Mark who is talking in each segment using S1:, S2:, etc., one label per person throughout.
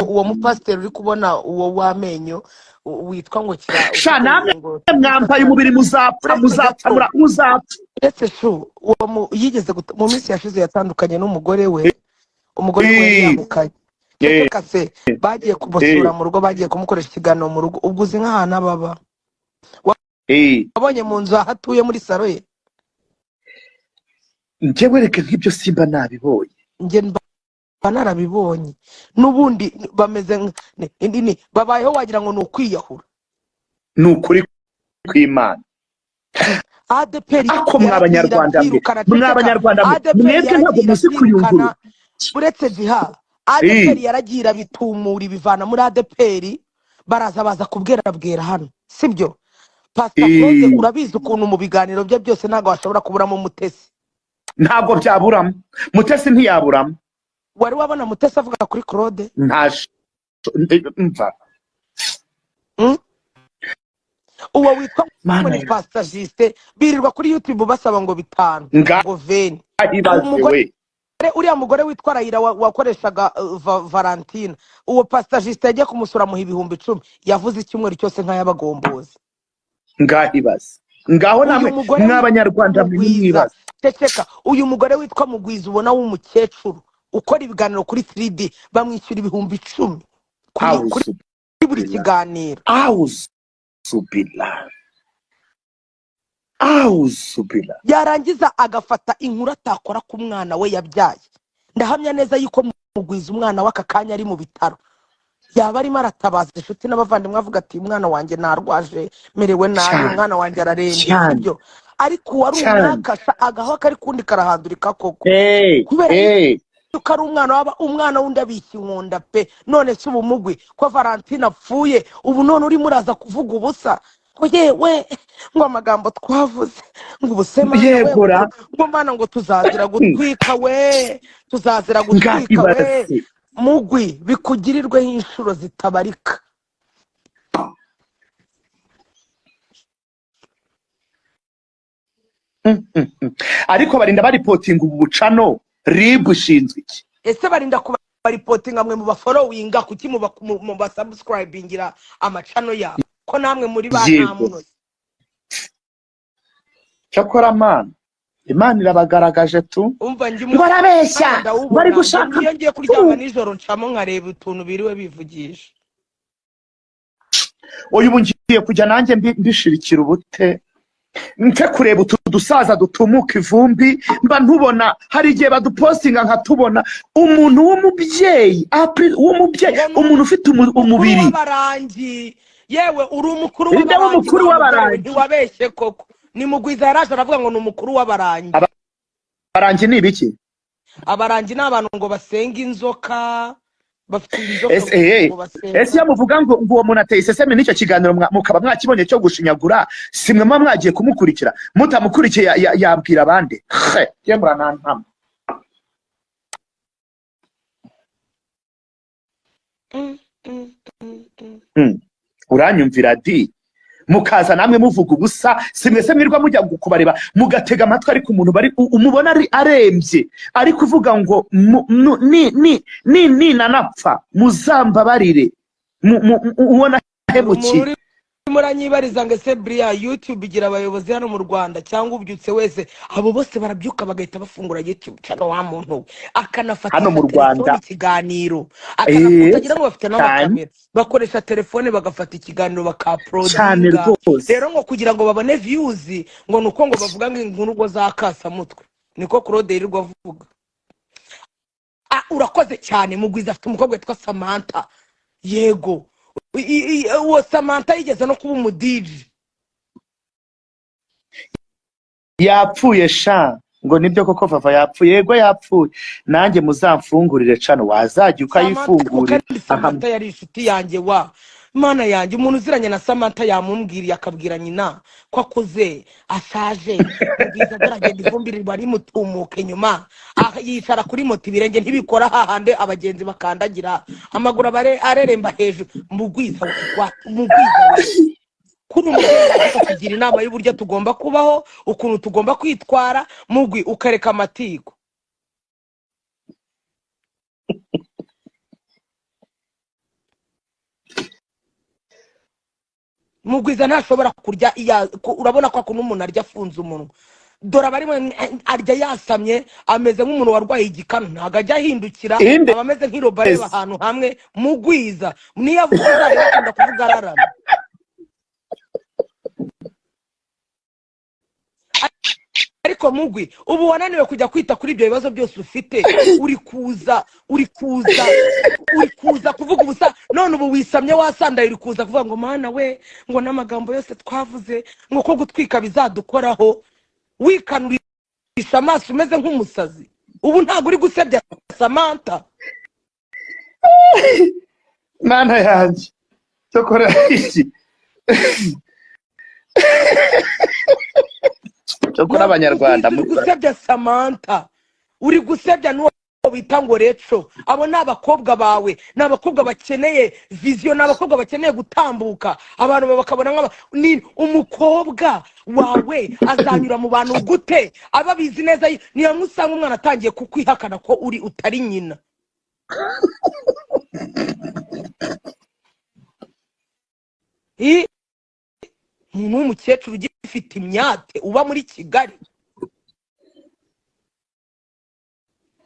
S1: Buriya uwo mupasiteri uri kubona uwo w'amenyo witwa ngo kira
S2: Sha
S1: ufite
S2: namwe
S1: ngo
S2: mwambaye umubiri, muzapfa,
S1: uretse
S2: muzapfa,
S1: gato,
S2: muzapfa.
S1: Uretse shu uwo yigeze mu minsi yashize yatandukanye n'umugore we, umugore we yari yahukanye. Ceceka se, bagiye kumusura mu rugo, bagiye kumukoresha ikiganiro mu rugo. Ubwo uzi nk'ahantu ababa? Wabonye mu nzu aho atuye muri saro ye?
S2: Njyewe reka nk'ibyo simba nabibonye.
S1: Njye mba narabibonye. N'ubundi bameze babayeho wagira ngo ni ukwiyahura.
S2: Ni ukuri kw'Imana.
S1: ADEPR
S2: Ako mwa
S1: yaragiye
S2: Banyarwanda mwe,
S1: irabyirukana.
S2: mwa
S1: Ceceka,
S2: Banyarwanda mwe,
S1: ADEPR
S2: mwebwe
S1: yaragiye
S2: ntabwo muzi
S1: irabyirukana.
S2: kuyungurura.
S1: Uretse jiha, ADEPR yaragiye irabitumura, ibivana muri ADEPR, baraza baza kubwerabwera hano, sibyo? Pastor Claude, urabizi ukuntu mu biganiro bye byose ntabwo washobora kuburamo Mutesi.
S2: Ntabwo byaburamo, Mutesi ntiyaburamo.
S1: Wari wabona Mutesi avuga kuri Claude?
S2: Nta mva.
S1: Uwo witwa ngo
S2: Mana
S1: ni
S2: ya
S1: Pastor Justin, birirwa kuri YouTube basaba ngo 5 ngo veni.
S2: Ngahibaze.
S1: Umugore
S2: We.
S1: uriya mugore witwa Rayira wakoreshaga Valentina, uwo Pastor Justin yagiye kumusura amuha 10,000, yavuze icyumweru cyose nk'ay'abagombozi.
S2: Ngahibaze ngaho
S1: Uyu
S2: namwe
S1: mugore
S2: mwa
S1: witwa
S2: Banyarwanda mwe
S1: Mugwiza,
S2: nimwibaze.
S1: Ceceka, uyu mugore witwa Mugwiza ubona w'umukecuru ukora ibiganiro kuri 3D, bamwishyura 10,000 kuri buri
S2: Awuzubila.
S1: kiganiro.
S2: Awuzubila, awuzubila.
S1: Yarangiza agafata inkuru atakora ku mwana we yabyaye. Ndahamya neza yuko Mugwiza umwana w'aka kanya ari mu bitaro, yaba arimo aratabaza inshuti n'abavandimwe avuga ati: "Umwana wanjye narwaje, merewe nabi, umwana wanjye ararembye." Sibyo? Ariko uwari umwakasha agaho kari kundi karahandurika koko, kubera yuko ari umwana waba umwana wundi abishya inkunda pe. None se ubu mugwi ko Valentine apfuye, ubu none urimo uraza kuvuga ubusa ngo yewe, ngo amagambo twavuze, ngo ubuse mana we, ngo
S2: Yegora.
S1: ngo mana, ngo tuzazira gutwika we, tuzazira gutwika we.
S2: Ngahibaze.
S1: Mugwi, bikugirirweho inshuro zitabarika.
S2: Ariko barinda baripotinga ubu bucano, RIB ishinzwe iki?
S1: Ese barinda kubaripotinga mwe mubaforowinga? Kuki mubasubscribingira amacano yabo, ko namwe muri ba
S2: Yego.
S1: ntamunozi?
S2: Cyakora mana, Imana irabagaragaje tu.
S1: Umva, njye
S2: Ngo
S1: umwanya
S2: arabeshya bari
S1: ndawubona njye
S2: gushaka.
S1: Iyo ngiye kuryama nijoro ncamo nkareba utuntu biriwe bivugisha.
S2: Uyu ubu ngiye kujya nanjye mbishirikira ubute nke kureba utu dusaza dutumuka ivumbi mba ntubona. Hari igihe badupostinga nkatubona, umuntu w'umubyeyi, w'umubyeyi,
S1: Ngo ni
S2: umuntu ufite
S1: umukuru
S2: umubiri
S1: w'abarangi. Yewe, uri umukuru
S2: Ninde
S1: w'abarangi
S2: w'umukuru
S1: wa mugore we?
S2: w'abarangi?
S1: Ntiwabeshye koko, ni Mugwiza yaraje aravuga ngo ni umukuru w'abarangi.
S2: Abarangi ni ibiki?
S1: Abarangi ni abantu ngo basenga inzoka, bafite inzoka
S2: Ese
S1: ngo
S2: ese
S1: basenga.
S2: iyo muvuga ngo uwo muntu ateye iseseme, n'icyo kiganiro mukaba mwakibonye cyo gushinyagura, si mwe muba mwagiye kumukurikira? Mutamukurikiye yabwira abandi? He, ye muranantama. Uranyumvira di, mukaza namwe muvuga ubusa. Si mwese mwirwa mujya kubareba mugatega amatwi, ariko umuntu bari umubona ari arembye ari kuvuga ngo ni ni ni ni nanapfa muzambabarire, ubona
S1: Hari umuntu
S2: hemukiye.
S1: urimo uranyibariza ngo: "Ese buriya YouTube igira abayobozi hano mu Rwanda cyangwa ubyutse wese?" Abo bose barabyuka bagahita bafungura YouTube channel, wa muntu we,
S2: Hano mu
S1: akanafatisha telefone
S2: Rwanda
S1: ikiganiro, utagira ngo bafite
S2: cyane.
S1: n'amakamera, bakoresha telefone bagafata ikiganiro
S2: Cyane.
S1: bakauploadinga.
S2: Rwose.
S1: Rero ngo kugira ngo babone views, ngo ni uko ngo bavuga ngo inkuru ngo za kasamutwe, niko Claude yirirwa avuga. Ah, urakoze cyane Mugwiza. Afite umukobwa witwa Samantha. Yego, uwo Samantha yigeze no kuba umudiji.
S2: Yapfuye sha. Ngo nibyo koko Vava yapfuye? Yego, yapfuye. Nanjye muzamfungurire cano, wazajya
S1: Samantha ariko
S2: ukayifungurira
S1: kandi
S2: aha.
S1: Samantha yari inshuti yanjye wa mana yanjye. Umuntu uziranye na Samantha yamumbwiriye akabwira nyina ko akuze ashaje. Mugwiza aragenda, ivumbi riba rimutumuka inyuma. Ah, yicara kuri moto, ibirenge ntibikora hahande abagenzi bakandagira, amaguru aba areremba hejuru. Mugwiza Mugwiza we, kuri umubyeyi waje kutugira inama y'uburyo tugomba kubaho, ukuntu tugomba kwitwara, mugwi ukareka amatiku. Mugwiza ntashobora kurya urabona ko akunda umuntu arya afunze umunwa. Dore abarimo arya yasamye, ameze nk'umuntu warwaye igikanu, ntabwo ajya ahindukira,
S2: Inde
S1: aba ameze nk'irobo areba
S2: se.
S1: ahantu hamwe. Mugwiza niyo avuga uzareba akunda kuvuga araramye. Ariko Mugwi, ubu wananiwe kujya kwita kuri ibyo bibazo byose ufite, uri kuza uri kuza uri kuza kuvuga ubusa. None ubu wisamye wasandaye, uri kuza kuvuga ngo mana we, ngo n'amagambo yose twavuze ngo ko gutwika bizadukoraho, wikanurisha amaso umeze nk'umusazi. Ubu ntabwo uri gusebya Samantha.
S2: Mana yanjye, cyokora iki, cyokora Abanyarwanda
S1: Uri gusebya Samantha, uri gusebya n'uwo bita ngo Reco. Abo ni abakobwa bawe, ni abakobwa bakeneye viziyo, ni abakobwa bakeneye gutambuka abantu bakabona nk'aba. Ni umukobwa wawe azanyura mu bantu gute ababizi neza? Niyo usanga umwana atangiye kukwihakana ko uri utari nyina. Umuntu w'umukecuru ugifite imyate uba muri Kigali.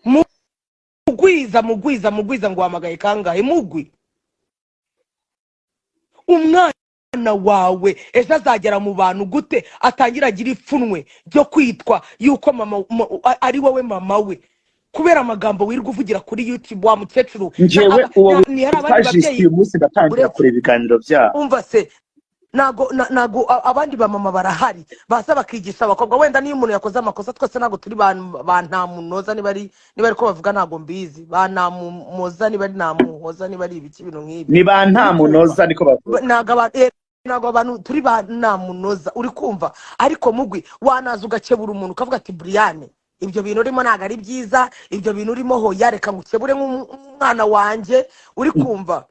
S1: Mugwiza, Mugwiza, Mugwiza, ngo uhamagaye kangahe? Mugwi, umwana wawe ejo azagera mu bantu gute atangira agira ipfunwe ryo kwitwa yuko mama ari wowe mama we, kubera amagambo wirirwa uvugira kuri YouTube wa mukecuru?
S2: Njyewe uwo witwa Justin uyu munsi ndatangira kureba ibiganiro byabo.
S1: Umva se, ntago abandi bamama barahari baza bakigisha abakobwa. Wenda niyo umuntu yakoze amakosa, twese ntago turi ba ntamunoza, niba ari ko bavuga ntago mbizi, ba ntamumoza, niba ari ntamuhoza, niba ari ibiki, ibintu nk'ibi.
S2: Ni ba ntamunoza niko bavuga.
S1: Ntago abantu turi ba ntamunoza, uri kumva? Ariko Mugwi, wanaza ugakebura umuntu ukavuga ati Brian, ibyo bintu urimo ntago ari byiza, ibyo bintu urimo hoya, reka ngukebure nk'umwana wanjye, uri kumva?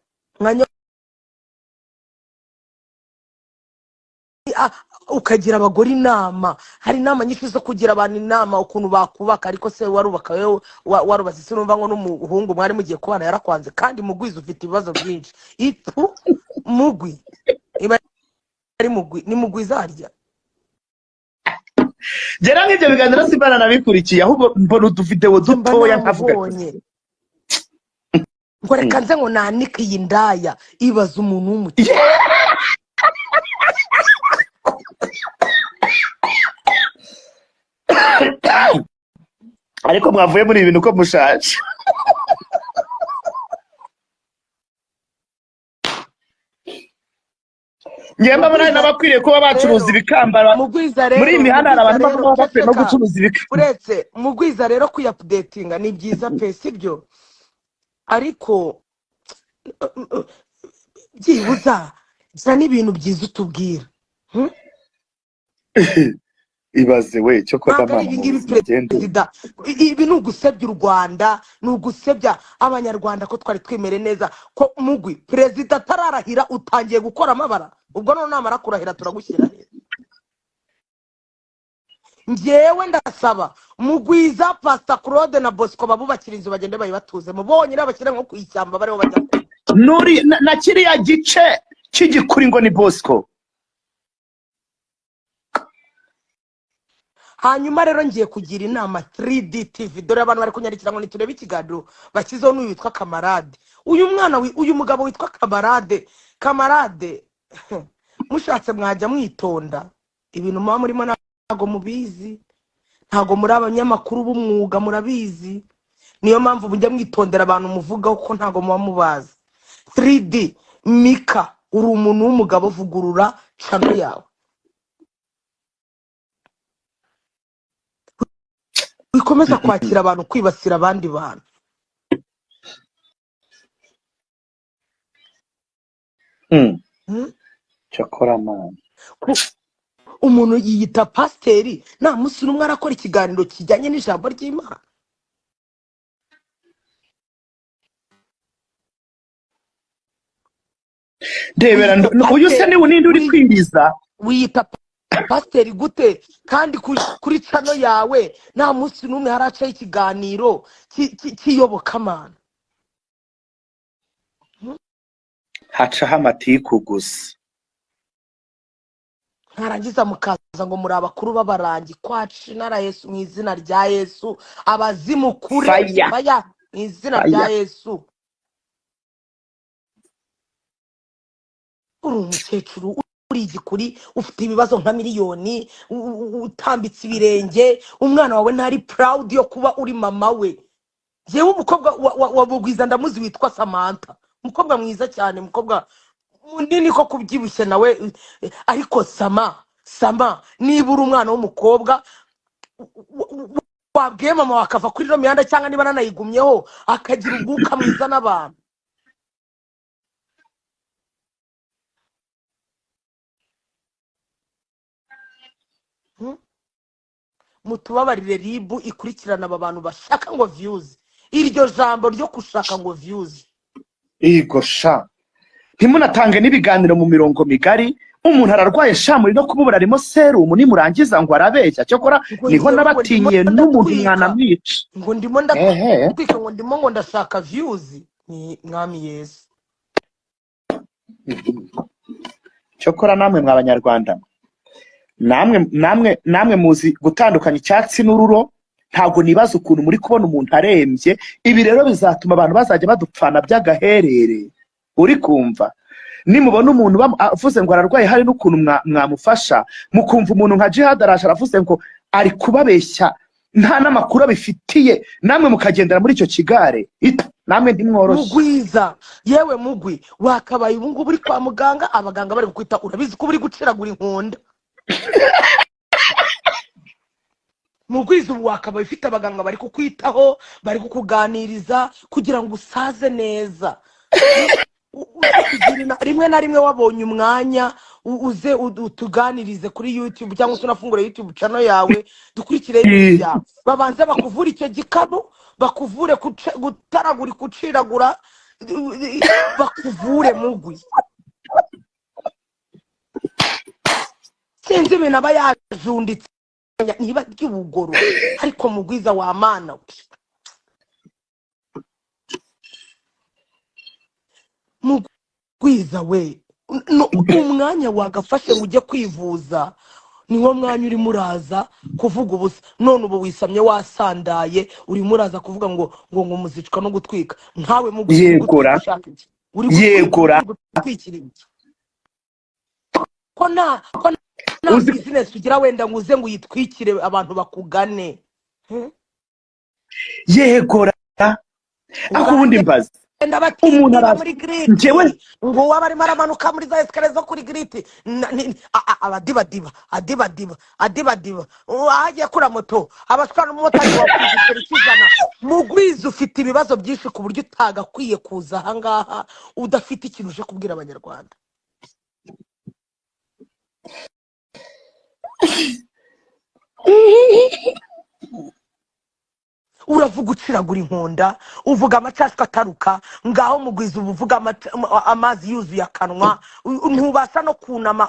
S1: Ukagira abagore inama. Hari inama nyinshi zo kugira abantu inama ukuntu bakubaka, ariko se warubaka wewe warubatse? Sinumva ngo n'umuhungu mwari mugiye kubana yarakwanze. Kandi Mugwiza ufite ibibazo byinshi. Itu Mugwi iba ari Mugwi, ni Mugwiza arya.
S2: Gera nk'ibyo biganiro simbana nabikurikiye, ahubwo mbona uduvideo dutoya nkavuga
S1: ngo reka nze ngo nanike iyi ndaya. Ibaza umuntu w'umukire.
S2: Ariko mwavuye muri ibintu ko mushaje. Njye mbona n'abakwiriye kuba bacuruza ibikambara muri iyi mihanda, hari abantu baba bakwiye no gucuruza ibikambara.
S1: Uretse Mugwiza rero kuyapudetinga ni byiza pe, sibyo? Ariko byibuza bisa n'ibintu byiza utubwira.
S2: Ibaze we cyo
S1: koda mama. Perezida, ibi ni ugusebya u Rwanda, ni ugusebya Abanyarwanda ko twari twemere neza ko Mugwi perezida atararahira utangiye gukora amabara. Ubwo none namara kurahira turagushyira he? Njyewe ndasaba Mugwiza, Pastor Claude na Bosco babubakira inzu bagende bayibatuze mu bonyine, abakire nko kwishyamba bariho bajya
S2: nuri na kiriya gice cy'igikuri ngo ni Bosco.
S1: Hanyuma rero ngiye kugira inama 3D TV. Dore abantu bari kunyandikira ngo niturebe ikiganiro bakizeho n'uyu witwa Kamarade. Uyu mwana uyu mugabo witwa Kamarade, Kamarade mushatse mwajya mwitonda, ibintu muba murimo ntago mubizi, ntago muri abanyamakuru b'umwuga murabizi. Niyo mpamvu mujya mwitondera abantu muvugaho ko ntago muba mubazi. 3D Mika, uri umuntu w'umugabo, vugurura channel yawe. Wikomeza kwakira abantu kwibasira abandi bantu.
S2: Cyakora man.
S1: Umuntu yiyita pasiteri nta munsi n'umwe arakora ikiganiro kijyanye n'ijambo ry'Imana.
S2: Ndebera uyu se ni ninde uri kwiriza?
S1: Wiyita pasiteri gute kandi kuri channel yawe nta munsi n'umwe haracaho ikiganiro cy'iyobokamana?
S2: Hacaho amatiku gusa.
S1: Mwarangiza mukaza ngo muri abakuru b'abarangi kwaci nara Yesu, mu izina rya Yesu abazimu kure
S2: Fire.
S1: Fire mu izina rya
S2: Fire.
S1: Yesu. Uri umukecuru, uri igikuri, ufite ibibazo nka miliyoni, utambitse ibirenge, umwana wawe ntari proud yo kuba uri mama we. Yewe umukobwa wa Bugwiza ndamuzi witwa Samantha, umukobwa mwiza cyane, umukobwa munini ko kubyibushye nawe, ariko sama niba uri umwana w'umukobwa wabwiye mama wakava kuri ino mihanda, cyangwa niba nanayigumyeho akagira umwuka mwiza n'abantu. Mutubabarire ribu ikurikirana aba bantu bashaka ngo views, iryo jambo ryo gushaka ngo views.
S2: Yego sha, ntimunatange n'ibiganiro mu mirongo migari. Umuntu ararwaye sha, muri no kumubura arimo serumu, nimurangiza ngo arabeshya. Cyokora
S1: ngo
S2: niho
S1: ngewe ngo ndimo
S2: nabatinyiye n'umuntu
S1: ndatwika,
S2: mwanamwica.
S1: ngo ndimo
S2: Ehe.
S1: ndatwika, ngo ndimo ngo ndashaka views. Ni mwami Yesu.
S2: Cyokora namwe mwa banyarwanda, namwe muzi gutandukanya icyatsi n'ururo. Ntabwo nibaza ukuntu muri kubona umuntu arembye. Ibi rero bizatuma abantu bazajya badupfana by'agaherere. Uri kumva nimubona umuntu avuze ngo ararwaye, hari n'ukuntu mwamufasha, mukumva umuntu nka Jihad araje aravuze ngo ari kubabeshya nta n'amakuru abifitiye, namwe mukagendera muri icyo kigare. Ita, namwe ntimworoshye.
S1: Mugwiza, yewe mugwi, wakabaye ubu ngubu uri kwa muganga, abaganga bari kukwita, urabizi ko uri guciragura inkonda. Mugwiza, ubu wakabaye ufite abaganga bari kukwitaho, bari kukuganiriza kugira ngo usaze neza. Rimwe na rimwe wabonye umwanya uze utuganirize kuri YouTube, cyangwa se unafungure YouTube channel yawe dukurikire ibintu byawe. Babanze bakuvure icyo gikanu, bakuvure gutaragura, guciragura, bakuvure mugwi. Sinzi ibintu aba yajunditse niba ry'ubugoro, ariko mugwiza wa mana we. Mugwiza we, umwanya wagafashe ngo ujye kwivuza niwo mwanya urimo uraza kuvuga ubusa. None ubu wisamye wasandaye, urimo uraza kuvuga ngo ngo ngo muzicwa no gutwika. Nkawe mugwiza uri gutwika
S2: Yegura.
S1: ushaka iki? Uri gutwika,
S2: Yegura.
S1: uri gutwikira iki? Ko nta
S2: Uzi
S1: business ugira wenda ngo uze ngo uyitwikire abantu bakugane.
S2: Yegora. Aho ubundi mbaza.
S1: Uganda
S2: Umuntu
S1: batiba
S2: araza.
S1: muri giriti.
S2: Njyewe
S1: ngo waba arimo aramanuka muri za esikariye zo kuri giriti, abadibadiba, adibadiba, adibadiba, aho agiye kuri moto abashwana n'umumotari wa igiceri cy'ijana. Mugwiza ufite ibibazo byinshi ku buryo utagakwiye kuza ahangaha udafite ikintu uje kubwira abanyarwanda. Uravuga uciragura inkonda, uvuga amacashwa ataruka, ngaho mugwiza uba uvuga amazi yuzuye akanwa, ntubasha no kunama,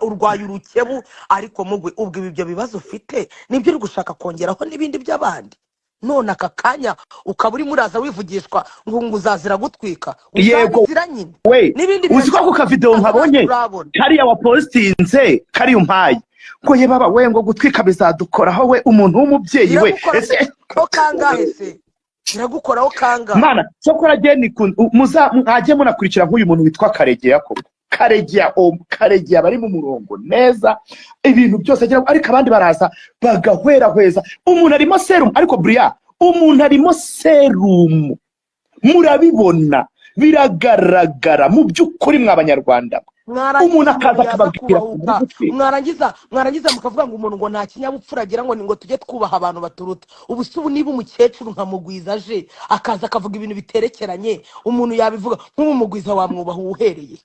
S1: urwaye urukebu. Ariko mugwi, ubwo ibi ibyo bibazo ufite nibyo uri gushaka kongeraho n'ibindi by'abandi. None aka kanya ukaba urimo uraza wivugishwa ngo ngo uzazira gutwika,
S2: Yego.
S1: uzabizira nyine.
S2: We,
S1: n'ibindi
S2: uzi ko ako kavideo nkabonye
S1: turabona.
S2: Kariya wapostinze, kariya umpaye, ngo ye baba we, ngo gutwika bizadukoraho we, umuntu w'umubyeyi we.
S1: Biragukoraho
S2: Ese
S1: kangahe se? Biragukoraho kangahe?
S2: Mana, cyokora jye muza mwajye munakurikira nk'uyu muntu witwa Karegeya koko. Karegeya, o Karegeya bari mu murongo neza, ibintu byose agira, ariko abandi baraza bagahwerahweza. Umuntu arimo serum, ariko buriya umuntu arimo serum, murabibona biragaragara mu by'ukuri mwa banyarwanda.
S1: Mwarangiza
S2: Umuntu akaza
S1: umuntu yaza
S2: akababwira
S1: kubahuka,
S2: gutwika.
S1: Mwarangiza mukavuga ngo umuntu ngo nta kinyabupfura agira, ngo ni ngo tujye twubaha abantu baturuta. Ubu se ubu niba umukecuru nka Mugwiza aje akaza akavuga ibintu biterekeranye, umuntu yabivuga nk'ubu Mugwiza wamwubaha uhereye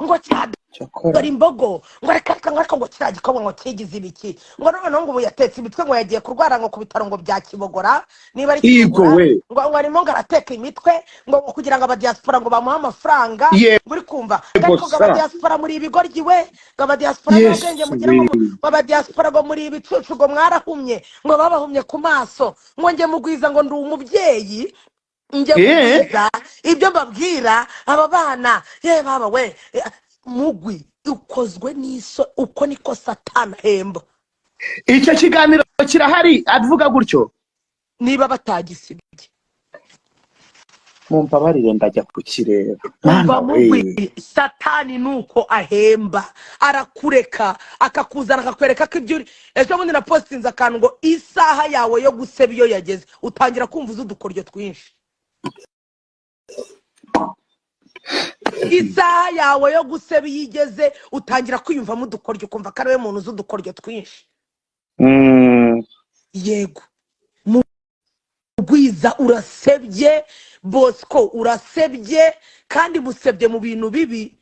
S1: ngo cya
S2: Cyakora.
S1: dore imbogo, ngo reka reka, ngo ariko ngo kiriya gikorwa ngo kigize ibiki, ngo noneho ngo ubu yatetse imitwe, ngo yagiye kurwara ngo ku bitaro ngo bya Kibogora, niba ari
S2: Yego
S1: Kibogora,
S2: we.
S1: ngo arimo ngo arateka imitwe ngo kugira ngo abadiaspora ngo bamuhe amafaranga.
S2: Yego
S1: ngo uri kumva ngo ariko ngo
S2: sa.
S1: abadiaspora muri ibigoryi we, ngo abadiaspora nta
S2: Yesu
S1: bwenge mugira, ngo
S2: we.
S1: ngo abadiaspora ngo muri ibicucu, ngo mwarahumye, ngo babahumye ku maso, ngo njye Mugwiza ngo ndi umubyeyi. Njye
S2: Eh,
S1: mubwiza ibyo mbabwira aba bana, ye baba we, mugwi ukozwe n'iso, uko niko Satani ahemba.
S2: Icyo kiganiro kirahari avuga gutyo?
S1: Niba batagisibye.
S2: Mumbabarire, ndajya kukireba.
S1: Umva.
S2: Mana we!
S1: Mugwi, Satani nuko ahemba, arakureka akakuzana akakwereka ko ibyo uri. Ejo bundi na postinze akantu ngo isaha yawe yo guseba iyo yageze, utangira kumva uzi udukoryo twinshi. Isaha yawe yo guseba iyo igeze, utangira kwiyumvamo udukoryo, ukumva ko ari we muntu uzi udukoryo twinshi. Yego, Mugwiza urasebye, Bosco urasebye, kandi musebye mu bintu bibi.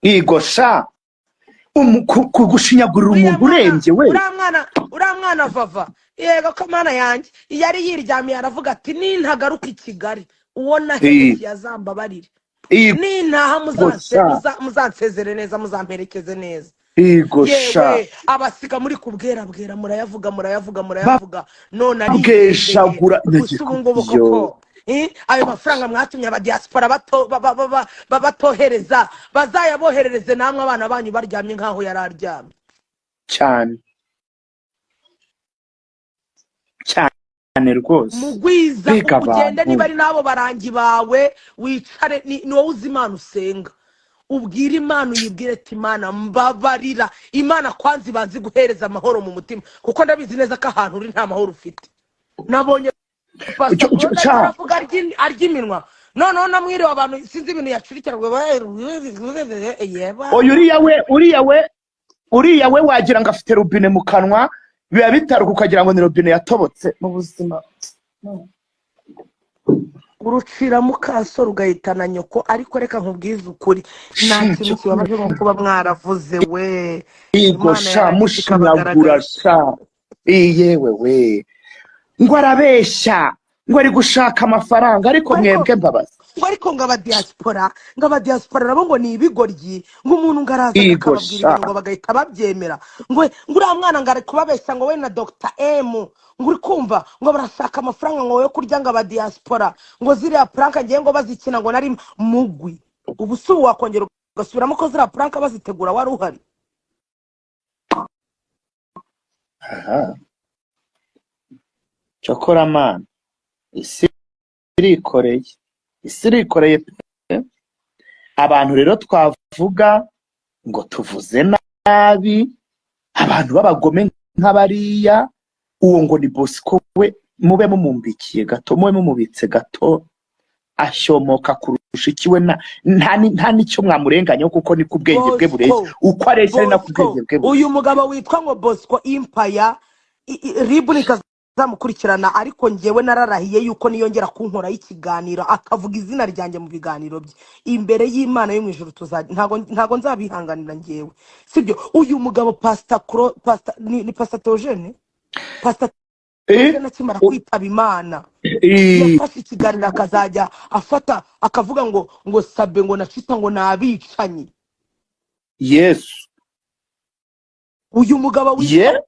S2: Igosha kugushinyagurira
S1: Uriya
S2: umuntu
S1: mwana,
S2: urembye we.
S1: Uriya mwana vava, yego ko mana yanjye, yari yiryamiye aravuga ati: "Nintagaruka i Kigali, uwo nahemukiye azambabarire, nintaha
S2: Igosha.
S1: muzansezere neza, muzamperekeze neza."
S2: Igosha.
S1: Yewe, abasiga muri kubwerabwera, murayavuga, murayavuga, murayavuga, none arigendeye.
S2: Babwejagura.
S1: Gusa ubu ngubu
S2: Yo.
S1: koko, ayo mafaranga mwatumye abadiaspora batohereza, bazayaboherereze namwe abana banyu baryamye nk'aho yari aryamye.
S2: Cyane cyane rwose.
S1: Mugwiza,
S2: Mbega
S1: ugende
S2: abantu.
S1: Niba ari n'abo barangi bawe, wicare, ni wowe uzi Imana usenga, ubwire Imana, uyibwire ati: "Imana mbabarira." Imana kwanza ibanza iguhereza amahoro mu mutima, kuko ndabizi neza ko ahantu uri nta mahoro ufite. Nabonye Pastor Claude arimo aravuga arya iminwa, noneho namwiriwe abantu, sinzi ibintu yacurikirwa yeba.
S2: Oya, uriya we wagira ngo afite robine mu kanwa, biba bitaruka ukagira ngo ni robine yatobotse mu buzima.
S1: Urucira mukaso rugahitana nyoko. Ariko reka nkubwize ukuri, nta kintu kibabaje nko kuba mwaravuze we.
S2: Yego.
S1: Imana
S2: Sha.
S1: yarangiza
S2: Mushinyagura.
S1: ikabagaragaza.
S2: Sha, yewe we, ngo arabeshya, ngo ari gushaka amafaranga, ariko
S1: Ariko
S2: mwebwe mbabaza.
S1: Ngo ariko ngo abadiaspora nabo ngo ni ibigoryi, ngo umuntu ngo araza
S2: Yego.
S1: akababwira
S2: Sha.
S1: ibintu ngo bagahita babyemera, ngo uriya mwana ngo ari kubabeshya, ngo we na Dr M, ngo uri kumva ngo barashaka amafaranga ngo yo kurya, ngo abadiaspora ngo ziriya prank ngiye ngo bazikina, ngo nari mugwi. Ubu si ubu wakongera ugasubiramo ko ziriya prank bazitegura wari uhari?
S2: Aha, cyokora mana, isi irikoreye, isi irikoreye pe. Abantu rero twavuga ngo tuvuze nabi abantu b'abagome nk'abariya, uwo ngo ni Bosco we, mube mumumbikiye gato, mube mumubitse gato, ashyomoka kurusha ikiwe nta n'icyo mwamurenganyaho, kuko ni ku bwenge bwe bureshya.
S1: Bosco.
S2: Uko areshya ari nako
S1: Bosco.
S2: ubwenge bwe
S1: Uyu
S2: bureshya.
S1: mugabo witwa ngo Bosco Impaya, RIB ikazamukurikirana, ariko ngewe nararahiye yuko niyongera kunkoraho ikiganiro akavuga izina ryanjye mu biganiro bye, imbere y'Imana yo mu ijuru tuzajya, ntago nzabihanganira ngewe, sibyo? Uyu mugabo Pastor Pastor ni Pastor Theogene, Pastor Theogene akimara kwitaba Imana, yafashe ikiganiro akazajya afata akavuga ngo Sabe, ngo nacita, ngo ni abicanyi.
S2: Yesu.
S1: Uyu mugabo witwa
S2: ye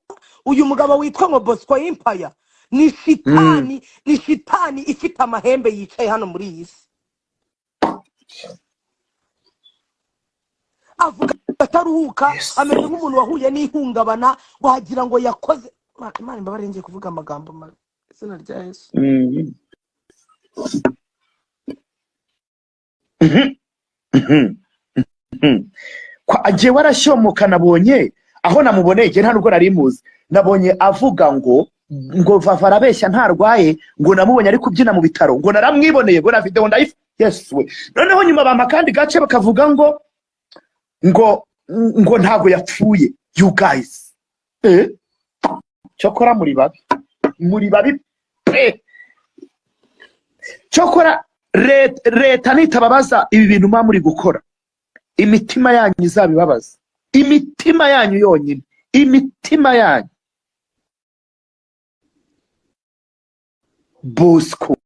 S1: uyu mugabo witwa ngo Bosco Impaya ni shitani, ni shitani ifite amahembe yicaye hano muri iyi si. Avuga ataruhuka.
S2: Yesu.
S1: Ameze nk'umuntu wahuye n'ihungabana, wagira ngo yakoze. Imana imbabarire, ngiye kuvuga amagambo mabi, izina rya Yesu.
S2: Jyewe arashyomoka, nabonye aho namuboneye, njye nta nubwo nari muzi, nabonye avuga ngo Vava arabeshya ntarwaye, ngo namubonye ari kubyina mu bitaro, ngo naramwiboneye, ngo na video ndayifi. Yesu we! Noneho nyuma bampa akandi gace bakavuga ngo ntabwo yapfuye. You guys, cyokora muri babi, muri babi pe. Cyokora leta nitababaza ibi bintu muba muri gukora, imitima yanyu izabibabaza, imitima yanyu yonyine, imitima yanyu. Bosco,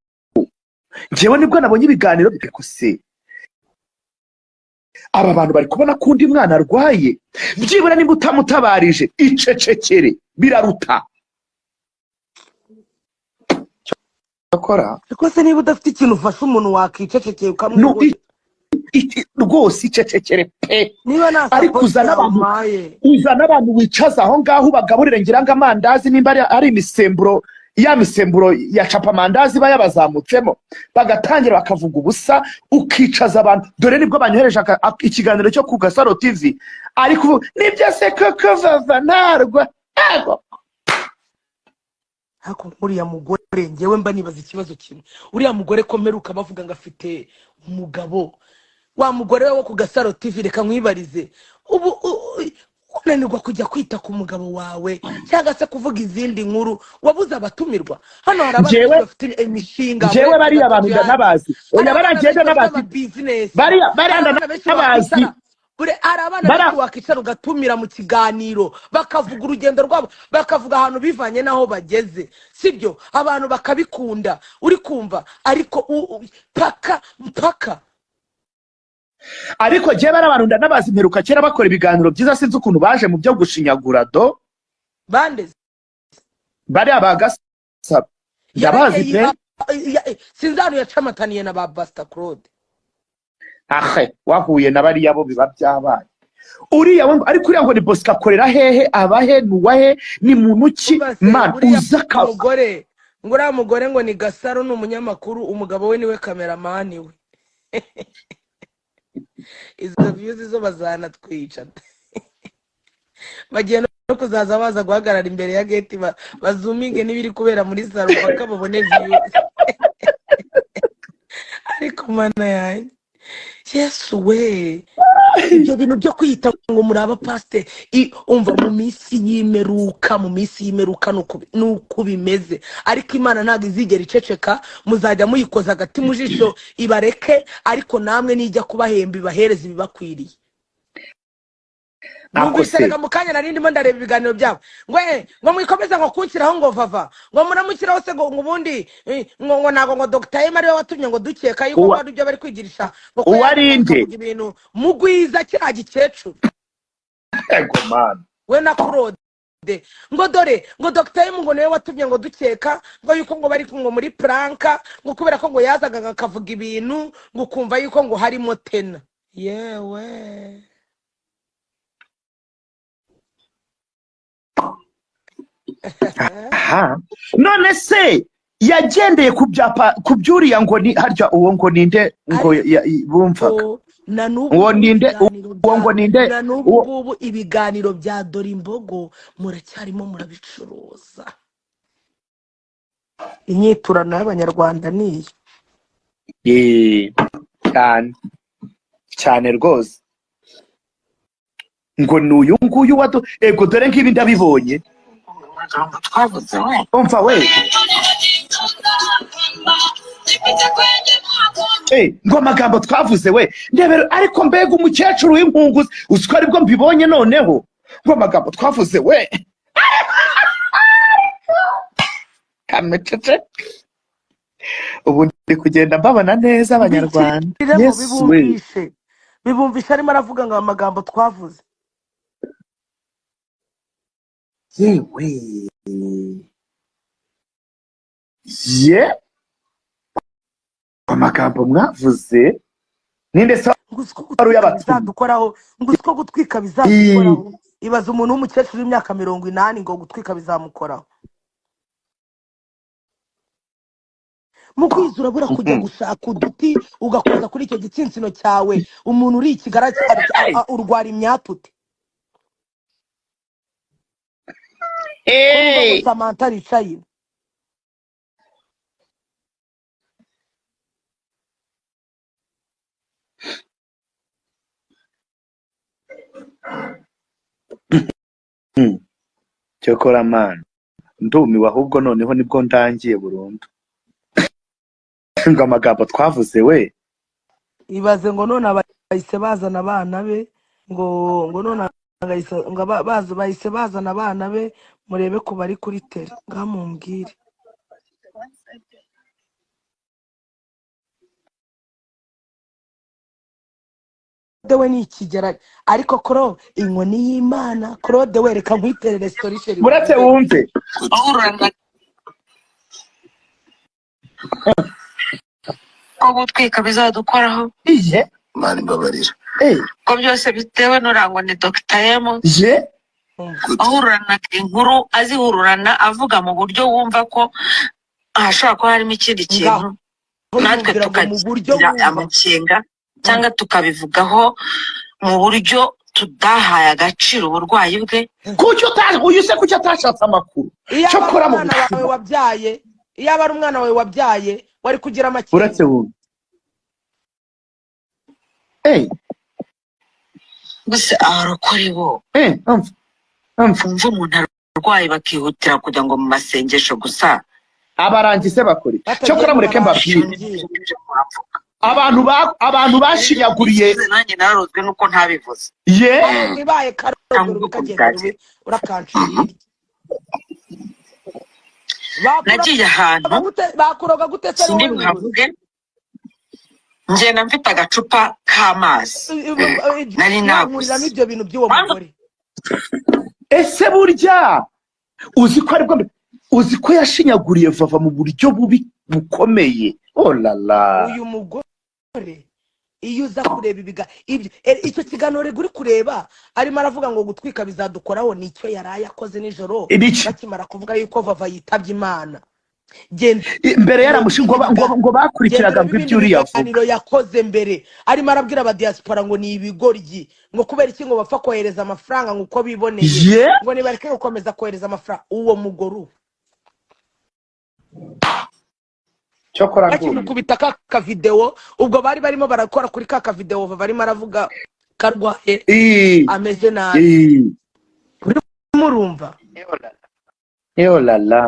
S2: njyewe nibwo nabonye ibiganiro bikose, aba bantu bari kubona ko undi mwana arwaye, byibura niba utamutabarije icecekere biraruta. Cyakora
S1: Ariko se niba udafite ikintu ufasha umuntu wakicecekeye
S2: no
S1: ukamwihorera?
S2: Rwose icecekere pe.
S1: Niba nta
S2: Ariko
S1: sapoti
S2: uzana
S1: yawe
S2: abantu,
S1: umpaye,
S2: uzana abantu wicaza aho ngaho ubagaburire, ngira ngo amandazi nimba ari imisemburo, ya misemburo ya capamandazi iba yabazamutsemo, bagatangira bakavuga ubusa. Ukicaza abantu, dore nibwo banyohereje ikiganiro cyo ku Gasaro TV, ariko ubu nibyo se koko vava ntarwa ntago.
S1: Ariko nk'uriya mugore, ngewe mba nibaza ikibazo kimwe: uriya mugore ko mperuka bavuga ngo afite umugabo, wa mugore we wo ku Gasaro TV, reka nkwibarize, ubu unanirwa kujya kwita ku mugabo wawe cyangwa se kuvuga izindi nkuru? Wabuze abatumirwa? Hano hari abana benshi
S2: Njyewe
S1: bafite imishinga,
S2: njyewe
S1: uretse
S2: bariya
S1: gato
S2: bantu
S1: Jihadi,
S2: ndanabazi,
S1: hari
S2: oya,
S1: abana
S2: bariya
S1: benshi
S2: ngenda
S1: bafite
S2: nabazi,
S1: amabizinesi,
S2: bariya
S1: hari
S2: bariya
S1: abana benshi
S2: ndanabazi.
S1: wakwicara hari abana
S2: Bara
S1: benshi wakwicara ugatumira mu kiganiro, bakavuga urugendo rwabo, bakavuga ahantu bivanye n'aho bageze, sibyo? Abantu bakabikunda, uri kumva? Ariko mpaka mpaka.
S2: Ariko njyewe bariya bantu ndanabazi, mperuka kera bakora ibiganiro byiza, sinzi ukuntu baje mu byo gushinyagura do.
S1: Bandeze?
S2: Bariya ba Gasaro ndabazi
S1: Yaragiye
S2: pe.
S1: Sinzi ahantu yacamataniye na ba Basita Claude.
S2: Ahe wahuye na bariya bo biba byabaye uriya we, ariko uriya ngo ni Bosco, akorera hehe, abahe, ni uwahe, ni muntu ki?
S1: Umva se,
S2: Man,
S1: uriya
S2: uza ka
S1: mugore ngo, uriya mugore ngo ni Gasaro, ni umunyamakuru, umugabo we niwe kameramani we. Izo views zo bazanatwica, bagiye no kuzaza baza guhagarara imbere ya gate, bazuminge n'ibiri kubera muri salo paka babone views. Ariko mana yanjye, Yesu we, ibyo bintu byo kwiyita ngo muri abapasiteri, umva, mu minsi y'imperuka, mu minsi y'imperuka nuko bimeze. Ariko Imana ntabwo izigera iceceka, muzajya muyikoza agati mu jisho ibareke, ariko namwe nijya kubahemba ibahereza ibibakwiriye.
S2: Ako
S1: Numvise
S2: se
S1: reka mu kanya nari ndimo ndareba ibiganiro byabo, ngo ngo mwikomeze ngo kunshyiraho, ngo vava, ngo muramukiraho se, ngo ubundi ngo ntabwo ngo Dr M ariwe watumye ngo dukeka yuko
S2: Uwa
S1: ngo ari ibyo bari kwigirisha, ngo ko
S2: uwa
S1: yazaga
S2: arinde
S1: akavuga ibintu mugwiza kiriya gikecuru.
S2: Ego man.
S1: We na Claude, ngo dore ngo Dr M ngo niwe watumye ngo dukeka ngo yuko ngo bari ngo muri prank, ngo kubera ko ngo yazaga akavuga ibintu ngo ukumva yuko ngo harimo tena yewe.
S2: Aha none se yagendeye ku byapa ku byuriya ngo ni harya uwo ngo ninde ngo bumvaga
S1: Ariko na n'ubu
S2: uwo
S1: ngubu
S2: ninde,
S1: ibiganiro
S2: uwo
S1: bya
S2: ngo ninde,
S1: na n'ubu
S2: uwo
S1: ngubu ibiganiro bya Dore Imbogo muracyarimo murabicuruza. Inyiturano y'Abanyarwanda niyo.
S2: Cyane cyane rwose, ngo ni uyu nguyu wadu ego, dore ngibi ndabibonye.
S3: Twavuze we.
S2: Umva we, ngo amagambo twavuze we, ndebera, ariko mbega umukecuru w'inkunguzi, uzi ko aribwo mbibonye noneho, ngo amagambo twavuze we, kamecece. Ubu ndi kugenda mbabona neza Abanyarwanda.
S1: Mbikiremo.
S2: Yesu we.
S1: Bibumvishe, bibumvishe, arimo aravuga ngo amagambo twavuze.
S2: Yewe ye, amagambo mwavuze ninde se
S1: Ngo uzi ko
S2: wari
S1: gutwika
S2: uyabatumye?
S1: bizadukoraho, ngo uzi ko gutwika bizadukoraho. Ibaza umuntu w'umukecuru w'imyaka 80 ngo gutwika bizamukoraho. Mu kwiza urabura kujya gushaka uduti ugakoza kuri icyo gitsinsino cyawe. Umuntu uri i Kigali urwara imyatute ko numva ngo
S2: Hey!
S1: Samantha aricaye.
S2: Cyokora mana, ndumiwe ahubwo, noneho nibwo ndangiye burundu, ngo amagambo twavuze we.
S1: Ibaze ngo none bahise bazana abana be, ngo none ngo bahise bazana abana be, murebe ko bari kuri tele ngamumbwire. Claude we ni ikigera, ariko Koro inkoni y'Imana, Claude we, reka nkwiterere story sheri
S2: Muretse
S1: wumve.
S2: Wumve.
S3: Ko gutwika bizadukoraho.
S2: Iye.
S4: Imana imbabarira.
S2: Eh.
S3: Ko byose bitewe n'urangwa ni Dr. M.
S2: Ye.
S1: Umva.
S3: Ahururana inkuru, azihururana avuga mu buryo wumva ko hashobora kuba harimo ikindi
S1: Ngaho
S3: kintu, natwe
S1: yumvira ngo mu buryo
S3: tukagira
S1: wumva.
S3: amakenga cyangwa tukabivugaho mu buryo tudahaye agaciro uburwayi bwe.
S2: Kuki uyu se kuki atashatse amakuru?
S1: Iyo aba ari
S2: Cyokora mu
S1: umwana wawe
S2: buzima.
S1: wabyaye, iyo aba ari umwana wawe wabyaye, wari kugira amakenga.
S2: Uretse wumva. Eh,
S3: Gusa abarokore bo
S2: eh, umva. Umva.
S3: bumva umuntu arwaye bakihutira kujya ngo mu masengesho gusa.
S2: Abarangize bakore.
S1: Batagiye
S2: Cyokora
S1: mu
S2: mureke mbabwire.
S1: barangi.
S2: Abantu abantu bashinyaguriye.
S3: Nanjye nararozwe nuko ntabivuze.
S2: Ye.
S1: Ibaye
S3: Cyangwa
S1: karogero
S3: ubwoko
S1: bikagenda
S3: bwanjye.
S1: urakancira hirya.
S3: Nagiye ahantu
S1: Bakuroga gute se
S3: sindi
S1: wowe muyobozi?
S3: buhavuge, ngenda mfite agacupa k'amazi nari naguze.
S1: Nkuriramo ibyo bintu by'uwo
S3: Mpamvu-
S1: mugore.
S2: Ese burya uzi ko aribwo uzi ko yashinyaguriye Vava mu buryo bubi bukomeye? Oh la la.
S1: Uyu mugore iyo uza kureba ibiga ibyo icyo kiganiro rero uri kureba arimo aravuga ngo gutwika bizadukoraho, nicyo yaraye akoze nijoro
S2: Ibiki?
S1: bakimara kuvuga yuko Vava yitabye Imana. Genda
S2: Mbere yaramushinga ngo bakurikiraga ngo
S1: genda
S2: ibyo uriya avuga.
S1: ibiganiro yakoze mbere arimo arabwira abadiaspora ngo ni ibigoryi, ngo kubera iki ngo bapfa kohereza amafaranga ngo uko biboneye,
S2: Ye.
S1: ngo nibareke gukomeza kohereza amafaranga. Uwo mugore ubu
S2: Cyokora nguyu.
S1: bakimukubita ka kavidewo, ubwo bari barimo barakora kuri ka kavidewo barimo aravuga karwaye ameze nabi. Murumva.
S2: Yo la la.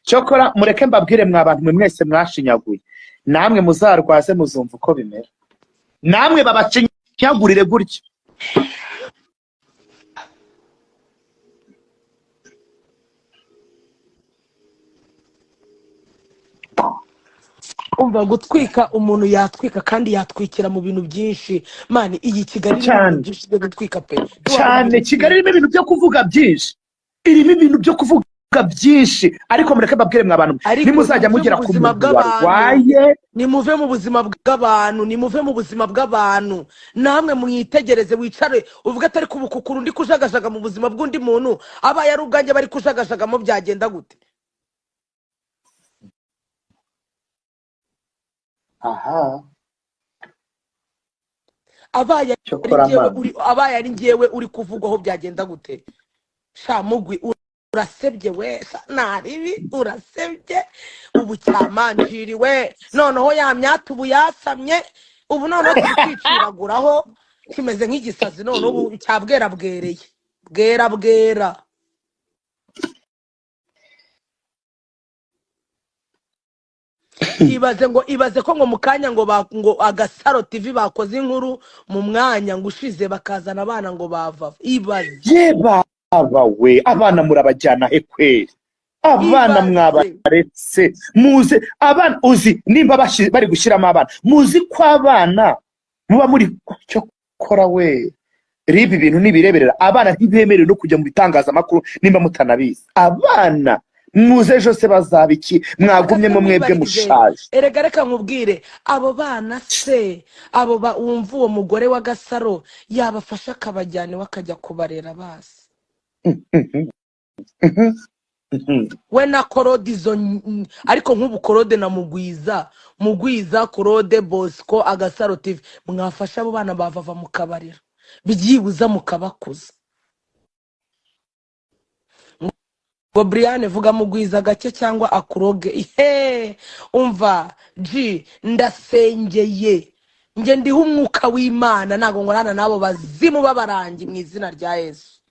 S2: Cyokora mureke mbabwire mwa bantu mwe mwese mwashinyaguye. Namwe muzarwaze muzumva uko bimera. Namwe babashinyagurire gutya.
S1: Umva, gutwika umuntu yatwika kandi yatwikira mu bintu byinshi. Mani iyi Kigali irimo
S2: Cyane.
S1: ibintu byinshi byo gutwika pe.
S2: Cyane Kigali irimo ibintu byo kuvuga byinshi. Irimo ibintu byo kuvuga byinshi. Ariko mureke mbabwire mwa bantu mwe,
S1: Ariko
S2: nimuzajya
S1: nimuve
S2: mugera
S1: mu
S2: ku
S1: buzima
S2: muntu
S1: bw'abantu.
S2: warwaye.
S1: Nimuve mu buzima bw'abantu, nimuve mu buzima bw'abantu. Namwe mwitegereze, wicare uvuge atari kubukukuru undi kujagajaga mu buzima bw'undi muntu, abaye ari ubwanjye bari kujagajagamo byagenda gute?
S2: Aha.
S1: Abaye ari
S2: Cyokora
S1: njyewe
S2: mama.
S1: uri, abaye ari njyewe uri kuvugwaho byagenda gute? Sha mugwi urasebye we, sha naribi urasebye, ubu cyamanjiriwe noneho ya myata ubu yasamye, ubu noneho turi kwiciraguraho kimeze nk'igisazi, none ubu cyabwerabwereye bwera bwera. Ibaze ngo ibaze ko ngo mu kanya ngo ngo Agasaro TV bakoze inkuru mu mwanya ngo ushize bakazana abana ngo bava. Ibaze.
S2: Ye baba we, abana murabajyana he kweri? Abana
S1: Ibaze.
S2: mwabaretse muze abana, uzi nimba bari gushyiramo abana, muzi ko abana muba muri cyo kora we riba ibintu nibireberera abana ntibemerewe no kujya mu bitangazamakuru nimba mutanabizi. Abana muze ejo se bazaba iki? Mwagumyemo mwebwe mushaje.
S1: Erega reka nkubwire, abo bana se abo wumva uwo mugore wa Gasaro yabafasha akabajyana iwe akajya kubarera basi. We na Korode izo ariko nk'ubu Korode na Mugwiza, Mugwiza, Korode, Bosco, Agasaro TV, mwafasha abo bana bavava mukabarera byibuza mukabakuza. Ngo Brian vuga Mugwiza gake cyangwa akuroge. Ihe, umva G ndasengeye nge ndiho umwuka w'Imana, ntago nkorana n'abo bazimu b'abarangi mu izina rya Yesu.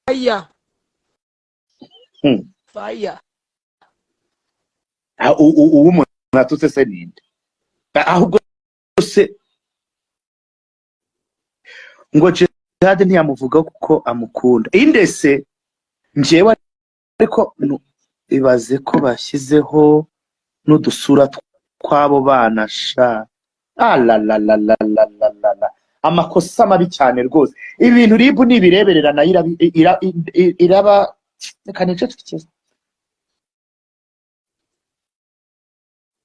S1: Fire. Fire.
S2: Uwo umuntu atutse se ninde? Ahubwo se ngo Jihad ntiyamuvugaho kuko amukunda. Inde se njyewe ariko ibaze ko bashyizeho n'udusura tw'abo bana sha. Alalalalalalalala. Amakosa mabi cyane rwose. Ibintu ribu nibireberera nayo iraba reka nicecekeze.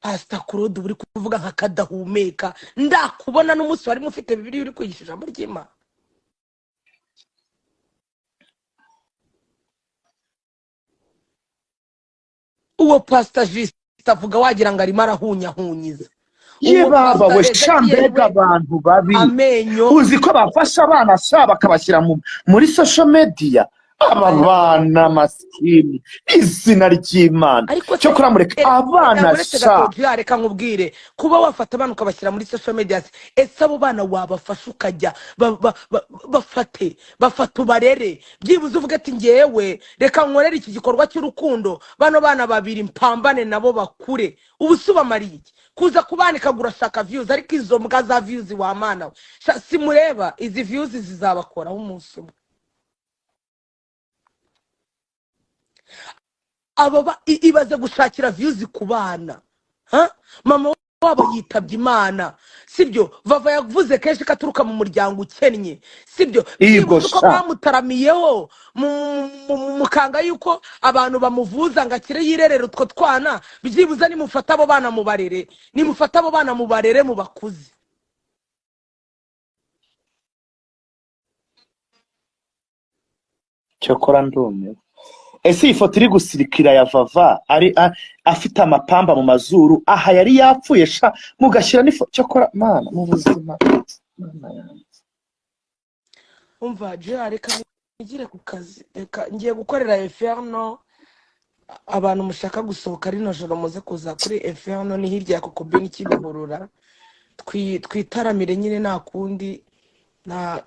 S1: Pasita Claude, uba uri kuvuga nka kadahumeka. Ndakubona n'umunsi warimo ufite Bibiliya uri kwigisha ijambo ry'Imana. Uwo Pasita Jisita avuga wagira ngo arimo arahunyahunyiza.
S2: Ye
S1: Uwo
S2: baba
S1: Pasita
S2: we sha,
S1: Ezekiyeli
S2: mbega
S1: we
S2: abantu babi!
S1: Amenyo.
S2: Uzi ko bafashe abana sha, bakabashyira muri social media, aba
S1: Aya.
S2: bana masikini, izina ry'Imana!
S1: Ariko se
S2: Cyo kuramureka abana
S1: uretse
S2: sha.
S1: gato jya, reka nkubwire, kuba wafata abana ukabashyira muri social media, ese abo bana wabafasha ukajya bafate bafate ubarere, byibuze uvuge ati ngewe reka nkorere iki gikorwa cy'urukundo bano bana babiri, mpambane nabo bakure. Ubu se ubamariye iki kuza kubanika ngo urashaka views? Ariko izo mbwa za views, wa mana we! Sha, simureba izi views zizabakoraho umunsi umwe. Aba ibaze gushakira views ku bana. Ha? Mama wabo yitabye Imana, sibyo? Vava yavuze kenshi ko aturuka mu muryango ukennye, sibyo?
S2: Yego.
S1: Byibuze uko
S2: Sha.
S1: bamutaramiyeho mukanga yuko abantu bamuvuza ngo akire yirerere utwo twana. Byibuze nimufate abo bana mubarere, nimufate abo bana mubarere, mubakuze.
S2: Cyokora ndumiwe. Ese iyi foto iri gusirikira ya Vava ari afite amapamba mu mazuru, aha yari yapfuye sha, mugashyira n'ifoto? Cyokora Mana mu buzima, Mana yanjye!
S1: Umva jya, reka nigire ku kazi, reka ngiye gukorera Inferno. Abantu mushaka gusohoka rino joro muze kuza kuri Inferno, ni hirya ya Kokobini, Kimihurura. Twitaramire nyine, nta kundi, nta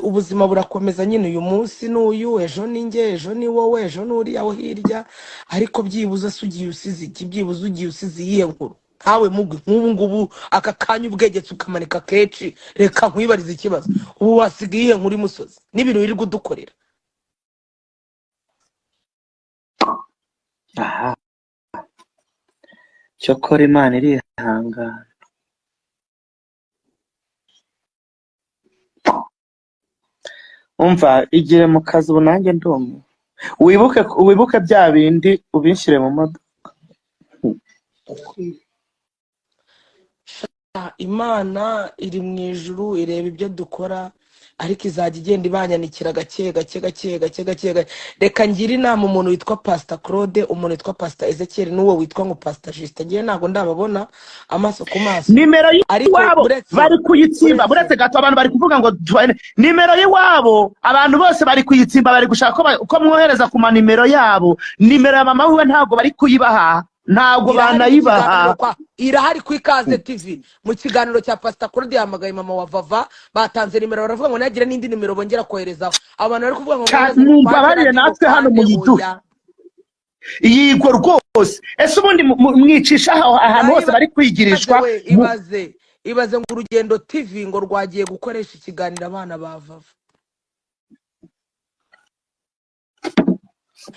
S1: ubuzima burakomeza nyine. Uyu munsi n'uyu, ejo ni njye, ejo ni wowe, ejo ni uriya wo hirya. Ariko byibuze se ugiye usize iki? Byibuze ugiye usize iyihe nkuru? Nkawe mugwi, nk'ubu ngubu aka kanya ubwegetse ukamanika kenshi, reka nkwibarize ikibazo: ubu wasiga iyihe nkuru imusozi n'ibintu wirirwa udukorera?
S2: Aha, cyokora Imana irihangana. Umva, igire mu kazi ubu, nanjye ndumiwe. Wibuke, wibuke bya bindi ubinshyire mu modoka.
S1: Imana iri mu ijuru ireba ibyo dukora, ariko izajya igenda ibanyanikira gake gake gake gake gake gake. Reka ngire inama umuntu witwa Pasita Claude, umuntu witwa Pasita Ezekiel, n'uwo witwa ngo Pasita Justin. Ngewe ntabwo ndababona amaso ku maso,
S2: Nimero
S1: ariko
S2: y'iwabo
S1: uretse
S2: bari kuyitsimba.
S1: uretse
S2: Buretse gato, abantu bari kuvuga ngo nimero y'iwabo, abantu bose bari kuyitsimba, bari gushaka ko mwohereza ku manimero yabo. Nimero ya mama wiwe ntabwo bari kuyibaha, ntabwo
S1: Irahari mu
S2: banayibaha.
S1: kiganiro kwa, irahari ku Ikaze TV, mu kiganiro cya Pasita Claude yahamagaye mama wa Vava, batanze nimero, baravuga ngo ntihagire n'indi nimero bongera koherezaho. Abantu bari kuvuga ngo mwohereze ngo kwa
S2: Mumbabarire,
S1: Gerard ngo
S2: natwe hano
S1: kwande
S2: muyiduhe.
S1: Oya.
S2: Yigo rwose. Ese ubundi mwicisha ahantu hose bari
S1: Ibaze
S2: kwigirishwa
S1: we, ibaze, ibaze ngo Urugendo TV ngo rwagiye gukoresha ikiganiro abana ba Vava.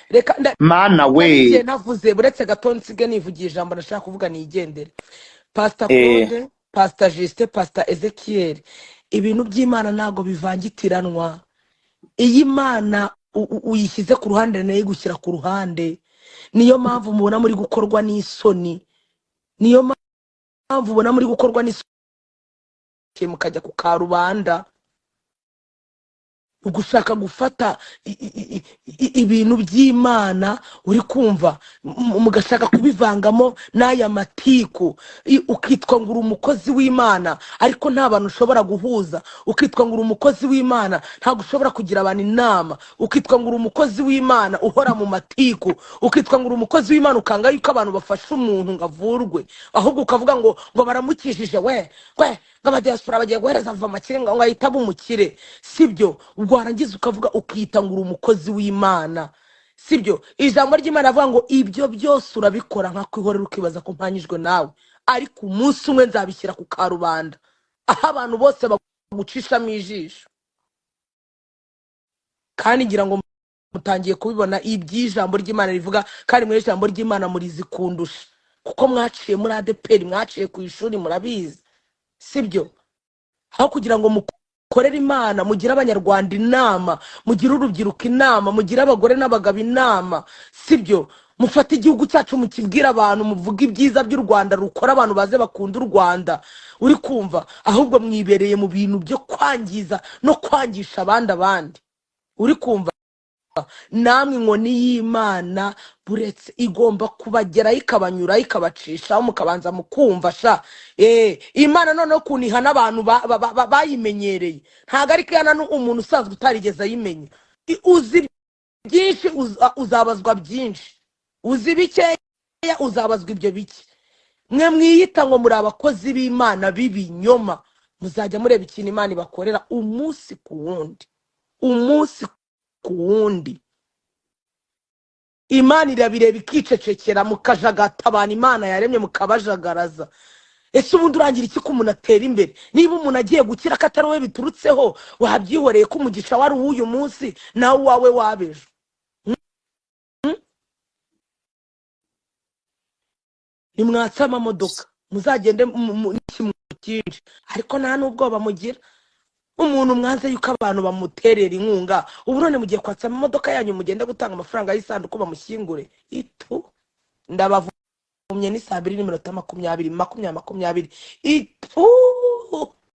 S1: Reka
S2: Mana we!
S1: narigiye navuze, buretse gato nsige nivugiye ijambo nashaka kuvuga nigendere. Pasita Claude, Pasita Justin, Pasita Ezekiel, ibintu by'Imana ntabwo bivangitiranwa. Iyo Imana uyishyize ku ruhande, nayo igushyira ku ruhande. Niyo mpamvu mubona muri gukorwa n'isoni, niyo mpamvu ubona muri gukorwa n'isoni mukajya ku karubanda, ugushaka gufata ibintu by'Imana, uri kumva, mugashaka kubivangamo n'aya matiku. Ukitwa ngo uri umukozi w'Imana ariko nta bantu ushobora guhuza, ukitwa ngo uri umukozi w'Imana ntabwo ushobora kugira abantu inama, ukitwa ngo uri umukozi w'Imana uhora mu matiku, ukitwa ngo uri umukozi w'Imana ukanga yuko abantu bafasha umuntu ngo avurwe, ahubwo ukavuga ngo baramukijije we we, ngo abadiaspora bagiye guhereza ava amakire ngo ahite aba umukire, sibyo? Ubwo warangiza ukavuga, ukita ngo uri umukozi w'Imana, sibyo? Ijambo ry'Imana avuga ngo ibyo byose urabikora nkakwihorera, ukibaza ko mpanyijwe nawe, ariko umunsi umwe nzabishyira ku karubanda aho abantu bose bagucishamo ijisho. Kandi ngira ngo mutangiye kubibona iby'ijambo ry'Imana rivuga, kandi muri ijambo ry'Imana murizi kundusha, kuko mwaciye muri ADEPR, mwaciye ku ishuri, murabizi, sibyo? Aho kugira ngo mukorere Imana, mugire Abanyarwanda inama, mugire urubyiruko inama, mugire abagore n'abagabo inama, sibyo? Mufate igihugu cyacu, mukibwire abantu, muvuge ibyiza by'u Rwanda rukora, abantu baze bakunda u Rwanda. Uri kumva? Ahubwo mwibereye mu bintu byo kwangiza no kwangisha abandi. Uri kumva? Namwe inkoni y'Imana buretse igomba kubageraho, ikabanyuraho, ikabacishaho, mukabanza mukumva sha. Imana noneho ukuntu ihana abantu bayimenyereye, ntabwo ariko ihana umuntu usanzwe utarigeze ayimenya. Uzi byinshi uzabazwa byinshi, uzi bikeya uzabazwa ibyo bike. Mwe mwiyita ngo muri abakozi b'Imana b'ibinyoma, muzajya mureba ikintu Imana ibakorera umunsi ku wundi, umunsi ku wundi. Imana irabireba ikicecekera, mukajagata abantu Imana yaremye, mukabajagaraza. Ese ubundi urangira iki ko umuntu atera imbere? Niba umuntu agiye gukira ko atari we biturutseho, wabyihoreye ko umugisha wari uw'uyu munsi nawe uwawe w'abejo. Nimwatse amamodoka muzagende n'ikimwaro cyinshi, ariko nta n'ubwoba mugira. Umuntu mwanze yuko abantu bamuterera inkunga, ubu none mugiye kwatsa amamodoka yanyu mugende gutanga amafaranga y'isanduku bamushyingure. Itu ndabavumye, ni saa 2:20, 20 20. Itu.